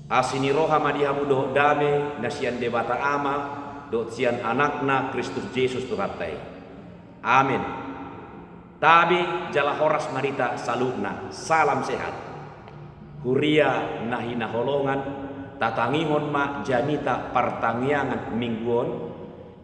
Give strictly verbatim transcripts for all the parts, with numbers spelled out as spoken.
Asi ni roha ma di hamu dohot dame na sian Debata Ama dohot sian Anakna Kristus Jesus Tuhanta i. Amen. Tabe jala horas ma di hita saluhutna. Salam sehat. Huria na hinaholongan, tatangihon ma jamita partangiangan minggu on,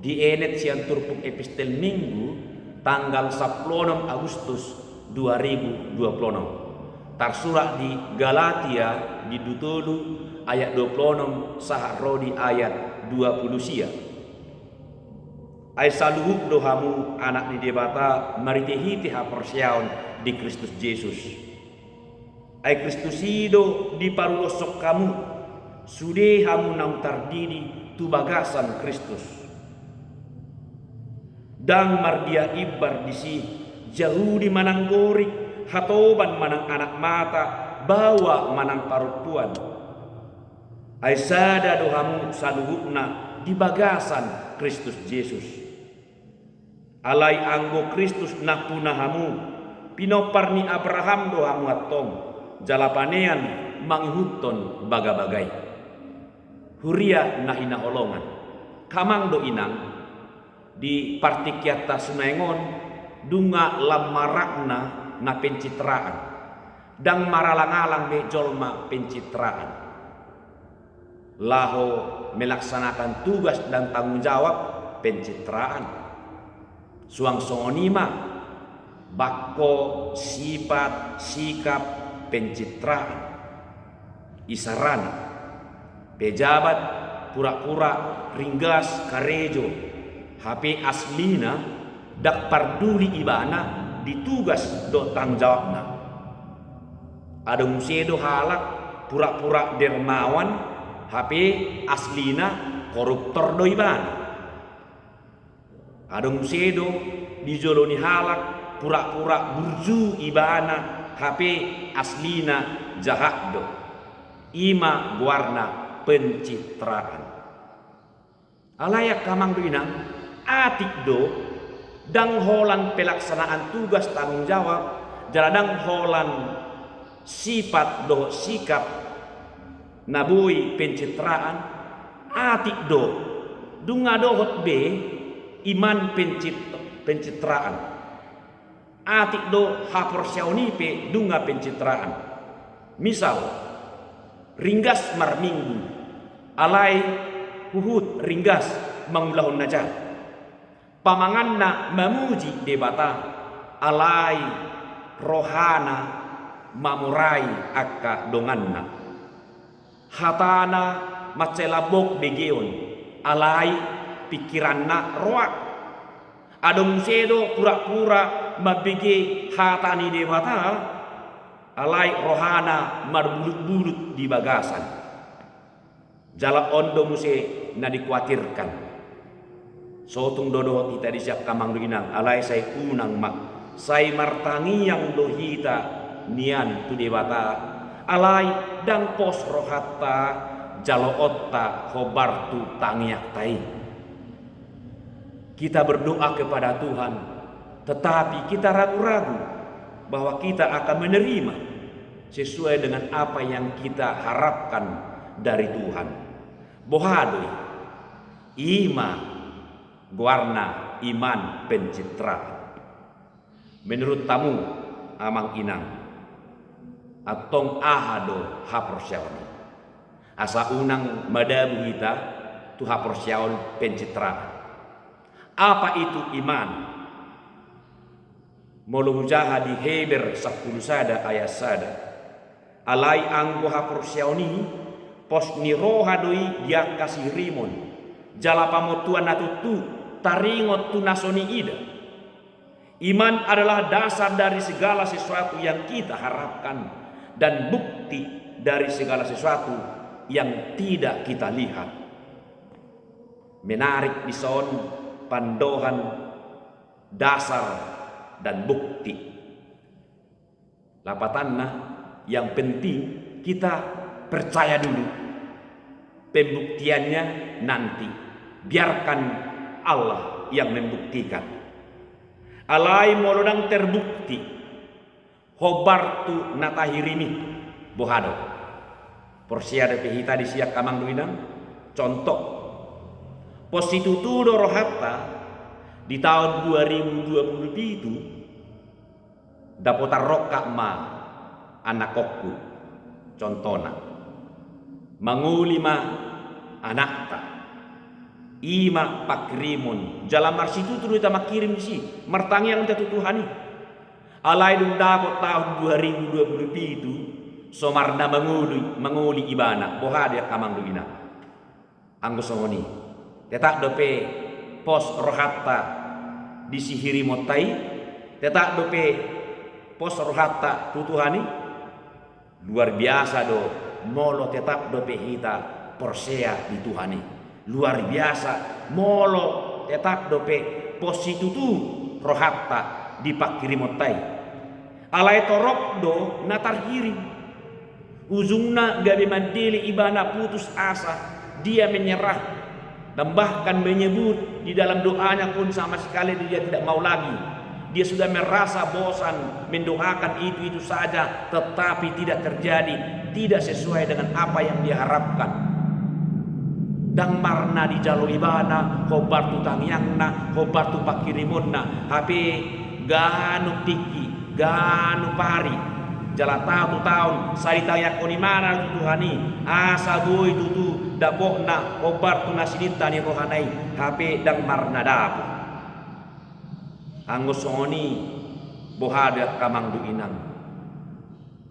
dienet sian turpuk epistel Minggu tanggal sampulu onom Agustus dua ribu dua pulu onom. Tarsurat di Galatia bindu tolu ayat dua pulu onom sahat ro di ayat dua pulu sia. Ai saluhut do hamu anak ni Debata marhitehite haporseaon di Kristus Jesus. Ai Kristus i do diparuloshon hamu, sude hamu naung tardidi tu bagasan Kristus. Ndang mardia imbar disi, Jahudi manang Gorik, hatoban manang anak mata, baoa manang parompuan. Ai sada do hamu saluhutna di bagasan Kristus Jesus. Alai anggo Kristus nampuna hamu, pinompar ni Abraham do hamu antong, jala panean mangihuthon bagabaga i. Huria na hinaholongan, amang dohot inang, di partingkianta sunaeng on, nunga lam marakna na pencitraan. Ndang maralangalang be jolma pencitraan. Laho melaksanakan tugas dan tanggung jawab, pencitraan. Suang songon i ma, bangko, sipat, sikap, pencitraan. Isarana, pejabat pura-pura ringgas karejo, hape aslina ndang parduli ibana di tugas dohot tanggung jawabna. Adong muse do halak pura-pura dermawan, hape aslina koruptor do ibana. Adong muse do di jolo ni halak pura-pura burju ibana, hape aslina jahat do. I ma goarna pencitraan. Alai angka amang dohot inang, atik do, ndang holan pelaksanaan tugas tanggung jawab, jala ndang holan sipat dohot sikap na boi pencitraan, atik do, nunga dohot be iman pencit-, pencitraan. Atik do haporseaon i pe nunga pencitraan. Misal, ringgas marminggu, alai huhut ringgas mangulahon na jahat. Pamanganna mamuji Debata, alai rohana mamorai angka donganna. Hatana mansai lambok begeon, alai pingkiranna roak. Adong muse do pura-pura mambege hata ni Debata, alai rohana marbulut-bulut di bagasan. Jala on do muse na dikuatirkan. Sotung do dohot hita disi angka amang dohot inang, alai sai unang ma, sai martangiang do hita nian tu Debata, alai ndang pos rohanta, jaloonta hombar tu tangiangta i. Kita berdoa kepada Tuhan, tetapi kita ragu-ragu bahwa kita akan menerima sesuai dengan apa yang kita harapkan dari Tuhan. Boha do i? I ma goarna iman pencitraan. Menurut hamu, amang inang, antong aha do haporseaon i? Asa unang madabu hita tu haporseaon pencitraan. Apa itu iman? Molo hujaha di Heber sampulu sada ayat sada. Alai anggo haporseaon i, pos ni roha do i di angka sihirimon, jala pamotuan na tutu, taringot tu na so niida. Iman adalah dasar dari segala sesuatu yang kita harapkan dan bukti dari segala sesuatu yang tidak kita lihat. Menarik dison pandohan dasar dan bukti. Lapatanna, yang penting kita percaya dulu. Pembuktiannya nanti. Biarkan Allah yang membuktikan. Alai molo ndang terbukti, hombar tu na tahirim i, boha do? Porsea dope hita disi angka amang dohot inang? Contoh, pos situtu do rohanta di taon dua ribu dua puluh pitu, dapotan rongkap ma anakkonhu, contohna. Mangoli ma anakta. I ma pangkirimon, jala marsitutu do hita mangkirim disi, martangiang hita tu Tuhan i. Alai dung dapot taon dua ribu dua puluh pitu, so marna mangoli, mangoli ibana, boha do i angka amang dohot inang? Anggo songon i, tetap dope pos rohanta di sihirimonta i? Tetap dope pos rohanta tu Tuhan i? Luar biasa do molo tetap dope hita porsea di Tuhan i. Luar biasa molo tetap dope pos situtu rohanta di pangkirimonta i. Alai torop do na tarhirim. Ujungna gabe mandele ibana, putus asa, dia menyerah, dan bahkan menyebut di dalam doanya pun sama sekali dia tidak mau lagi. Dia sudah merasa bosan mendoakan itu-itu saja, tetapi tidak terjadi, tidak sesuai dengan apa yang dia harapkan. Ndang marna dijalo ibana hombar tu tangiangna, hombar tu pangkirimonna, hape ganup tingki, ganup ari, jala taon tu taon sai ditangiangkon ibana tu Tuhan i, asa boi tutu dapotna hombar tu na sininta ni rohana i, hape ndang marna dapot. Anggo songon i, boha do i angka amang dohot inang?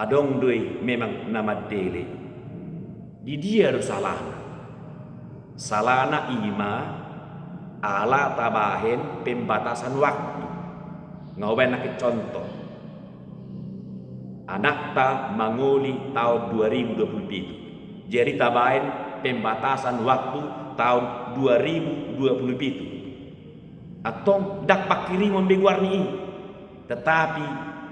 Adong do i memang na mandele. Di dia do salahna? Salahna i ma ala tabahen pembatasan waktu. Nga hubahen nangkin contoh. Anakta mangoli taon dua ribu dua puluh pitu. Jadi tabahen pembatasan waktu taon dua ribu dua puluh pitu. Antong ndang pangkirimon be goar ni i, tetapi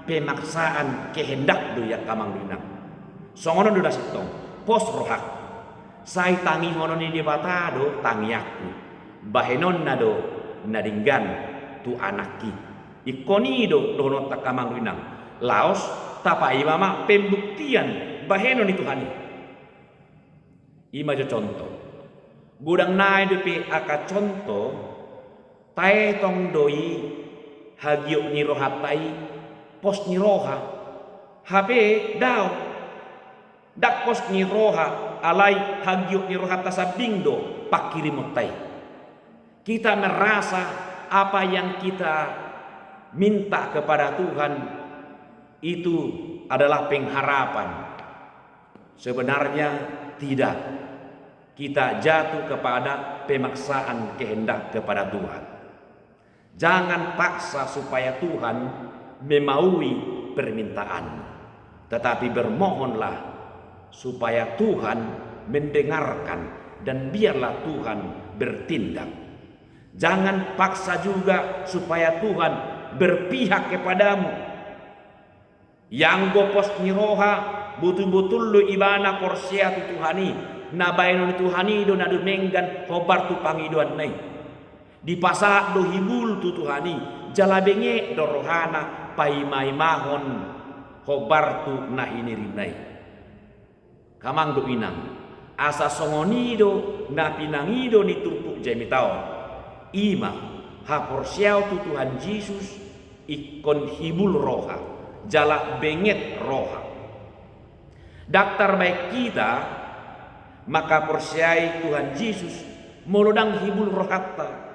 pemaksaan kehendak do i angka amang dohot inang. Songon on do na sintong, pos rohangku. Sai tangihonon ni Debata do tangiangku. Bahenonna do na denggan tu anakki. Ingkon i do dohononta angka amang dohot inang. Laos tapaima ma pembuktian bahenon ni Tuhan i. I ma jo contoh. Godang nai dope angka contoh, taetong do i hagiot ni rohanta i, pos ni roha. Hape daong. Ndang pos ni roha, alai hagiot ni rohanta sambing do pangkirimonta i. Kita merasa apa yang kita minta kepada Tuhan itu adalah pengharapan. Sebenarnya tidak. Kita jatuh kepada pemaksaan kehendak kepada Tuhan. Jangan paksa supaya Tuhan memaui permintaanmu, tetapi bermohonlah supaya Tuhan mendengarkan, dan biarlah Tuhan bertindak. Jangan paksa juga supaya Tuhan berpihak kepadamu. Ianggo pos ni roha, botul-botul do ibana porsea tu Tuhan i, na baenon ni Tuhan i do na dumenggan hombar tu pangidoanna i. Dipasahat do hibul tu Tuhan i, jala benget do rohana paima-imahon hombar tu na hinirimna i. Angka amang dohot inang, asa songon i do na pinangido ni turpuk jamita on. I ma, haporseaon tu Tuhan Jesus ingkon hibul roha, jala benget roha. Ndang tarbahen hita mangkaporseai Tuhan Jesus molo ndang hibul rohanta.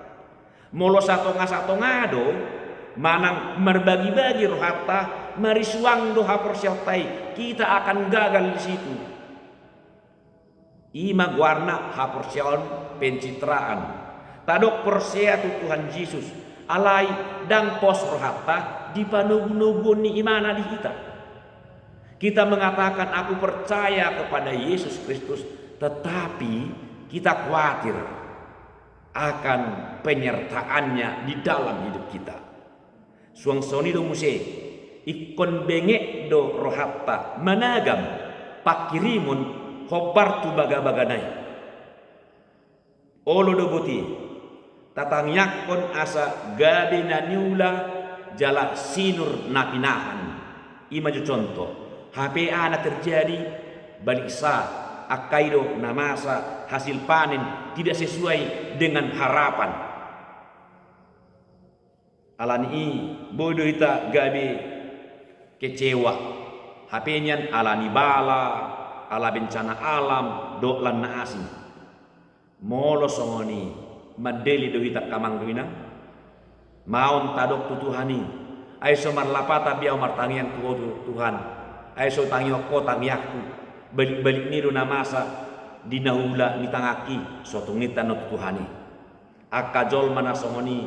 Molo satonga-satonga do manang marbagi-bagi rohanta, marisuang do haporseaonta i, kita akan gagal di situ. I ma goarna haporseaon pencitraan. Tadok porsea tu Tuhan Jesus, alai ndang pos rohanta di panogu-noguon ni ibana di hita. Kita mengatakan, "Aku percaya kepada Yesus Kristus," tetapi kita khawatir akan penyertaannya di dalam hidup kita. Suang songon i do muse, ingkon benget do rohanta managam pangkirimon hombar tu bagabagana i. Olo do boti, tatangiangkon asa gabe na niula jala sinur na pinahan. I ma jo contoh, hape aha na terjadi? Baliksa, Angka i do na masa hasil panen tidak sesuai dengan harapan. Alani i boi do hita gabe kecewa, hape nian alani bala, ala bencana alam dohot lan na asing. Molo songon i, mandele do hita angka amang dohot inang. Maon tadok tu Tuhan i, ai so marlapatan be ahu martangiang tu Ho, Tuhan. Ai so tangihon Ho tangiangku. Balik-balik ni do na masa di na huula ni tanganki, so tung inta na tu Tuhan i. Angka jolma na songon i,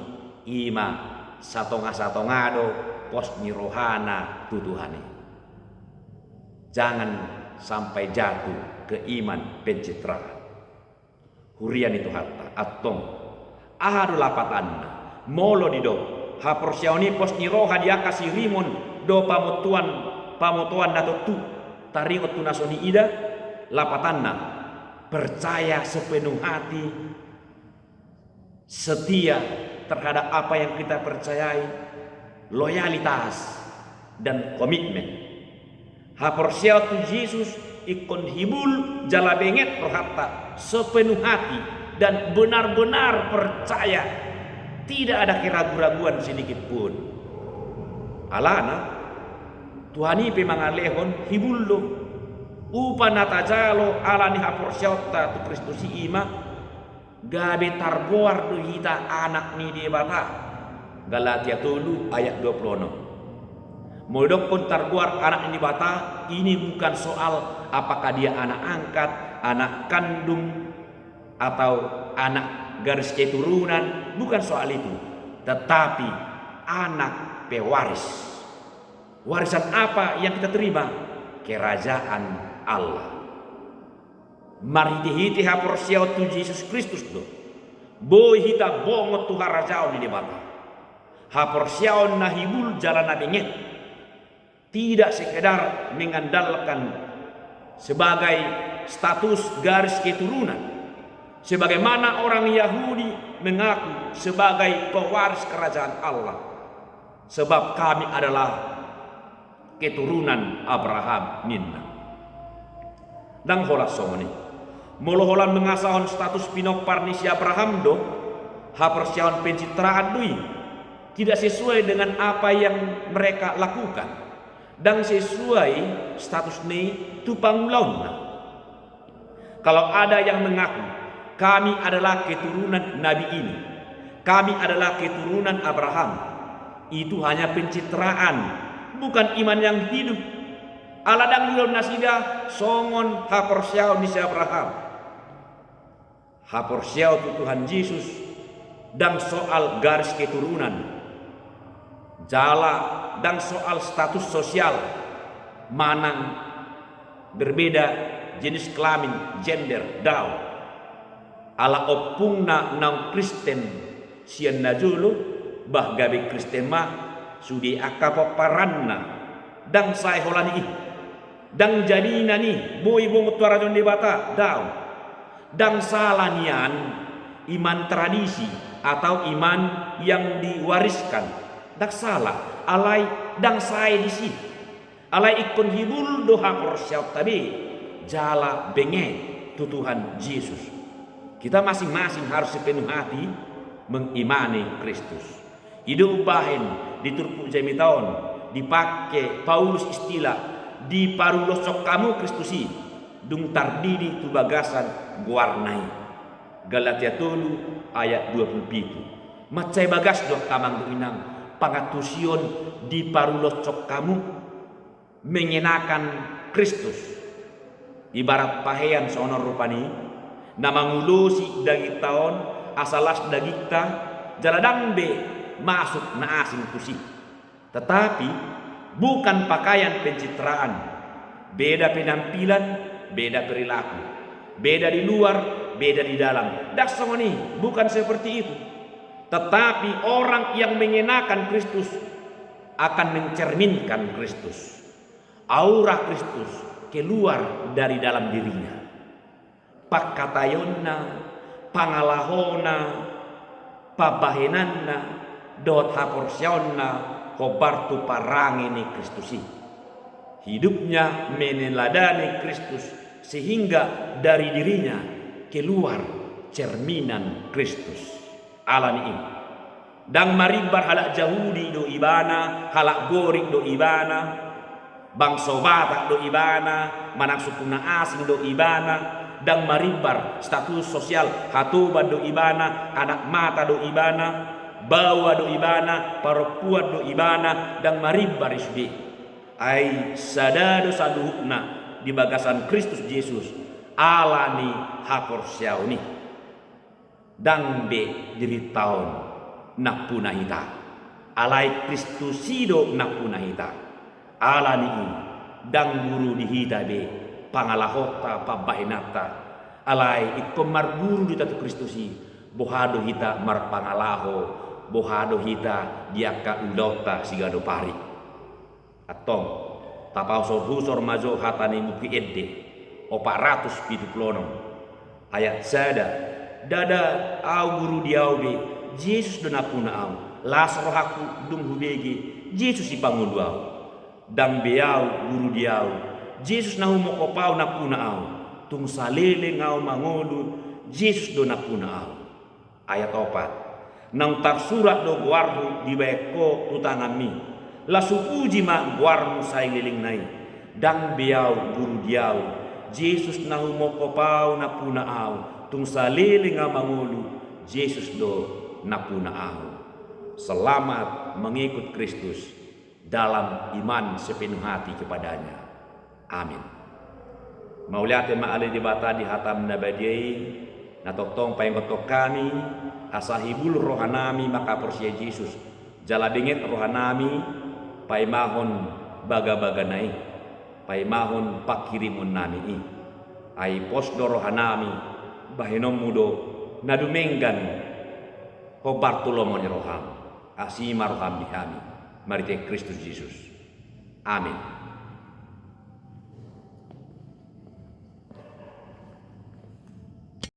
i ma satonga-satonga do pos ni rohana tu Tuhan i. Jangan sampai jatuh ke iman pencitraan. Huria ni Tuhanta, antong. Aha do lapatanna? Molo didok haporseaon i pos ni roha di angka sirimon do pamotoan, pamotoan na tontu taringot tu na so niida, lapatanna, percaya sepenuh hati, setia terhadap apa yang kita percayai, loyalitas, dan komitmen. Haporseaon tu Jesus ingkon hibul jala benget rohanta sepenuh hati dan benar-benar percaya, tidak ada keragu-raguan sedikit pun. Alana, Tuhan i pe mangalehon hibul do. Upa na tajalo ala ni haporseaonta tu Kristus i i ma, gabe targoar do hita anak ni Debata. Galatia tolu ayat dua puluh enam. Molo didokkon targoar anak ni Debata, ini bukan soal apakah dia anak angkat, anak kandung, atau anak garis keturunan, bukan soal itu. Tetapi anak pewaris. Warisan apa yang kita terima? Kerajaan Allah. Marhite-hite haporseaon tu Jesus Kristus do boi hita bongot tu harajaon ni Debata. Haporseaon na hibul jala na benget, tidak sekedar mengandalkan sebagai status garis keturunan, sebagaimana orang Yahudi mengaku sebagai pewaris kerajaan Allah. Sebab kami adalah keturunan Abraham, ninna. Ndang holan songon i. Molo holan mangasahon status pinompar ni si Abraham do, haporseaon pencitraan do i. Tidak sesuai dengan apa yang mereka lakukan. Ndang sesuai status ni tu pangulaonna. Kalau ada yang mengaku, "Kami adalah keturunan nabi ini, kami adalah keturunan Abraham," itu hanya pencitraan, bukan iman yang hidup. Ala ndang diulahon nasida songon haporseaon ni si Abraham. Haporseaon tu Tuhan Jesus ndang soal garis keturunan, jala ndang soal status sosial manang berbeda jenis kelamin, gender, daong. Ala ompungna naung Kristen sian na jolo, bah gabe Kristen ma sude angka pomparanna, ndang sae holan i. Ndang jadina ni boi bongot tu harajaon Debata, daong. Ndang sala nian iman tradisi atau iman yang diwariskan. Ndang sala, alai ndang sae disi. Alai ingkon hibul do haporseaonta be jala benget tu Tuhan Jesus. Kita masing-masing harus sepenuh hati mengimani Kristus. I do umbahen di turpuk jamita on dipangke Paulus istilah, "Diparuloshon hamu Kristus i, dung tardidi tu bagasan goarna i." Galatia tolu ayat dua puluh pitu. Mansai bagas do angka amang dohot inang pangantusion diparuloshon hamu mengenakan Kristus. Ibarat pahean songon on rupani, na mangulosi dagingta on, asa las dagingta, jala ndang be masuk na asing tusi. Tetapi bukan pakaian pencitraan. Beda penampilan, beda perilaku. Beda di luar, beda di dalam. Ndang songon i, bukan seperti itu. Tetapi orang yang mengenakan Kristus akan mencerminkan Kristus. Aura Kristus keluar dari dalam dirinya. Pangkataionna, pangalahona, pambahenanna, dohot haporseaonna hombar tu parange ni Kristus i. Hidupnya meneladani Kristus Sehingga dari dirinya keluar cerminan Kristus. Alani i, ndang marimbar halak Jahudi do ibana, halak Gorik do ibana, bangso Batak do ibana, manang suku na asing do ibana, ndang marimbar status sosial, hatoban do ibana, anak mata do ibana, baoa do ibana, parompuan do ibana, ndang marimbar i sude. Ai sada do saluhutna di bagasan Kristus Jesus, alani haporseaon i. Ndang be dirinta on nampuna hita, alai Kristus i do nampuna hita. Alani i, ndang guru di hita be pangalahonta, pambahenanta, alai ingkon marguru do hita tu Kristus i. Boha do hita marpangalaho, boha do hita di angka ulaonta siganup ari. Antong, tapahusorhusor ma jo hata ni Buku Ende opat ratus pitu pulu onom, ayat sada: Ndada ahu guru di ahu be, Jesus do nampuna ahu. Las rohangku dung hubege Jesus i pangolu ahu. Ndang be ahu guru di ahu, Jesus na humongkop ahu nampuna ahu. Tung saleleng ahu mangolu, Jesus do nampuna ahu. Ayat opat: Naung tarsurat do goarhu dibahen ho tu tanganmi. Las hupuji ma goarmu saleleng na i. Ndang be ahu guru di ahu, Jesus na humongkop ahu nampuna ahu. Tung saleleng ahu mangolu, Jesus do nampuna ahu. Selamat mengikut Kristus dalam iman sepenuh hati kepada-Nya. Amin. Mauliate ma ale Debata di hataM na badia i, na tongtong paingothon hami, asa hibul rohanami mangkaporseai Jesus, jala benget rohanami paimahon bagabagana i, paimahon panghirimonnami i. Ai pos do rohanami, bahenonMu do na dumenggan hombar tu lomo ni rohaM. Asi ma rohaM di hami, marhite Kristus Jesus. Amin.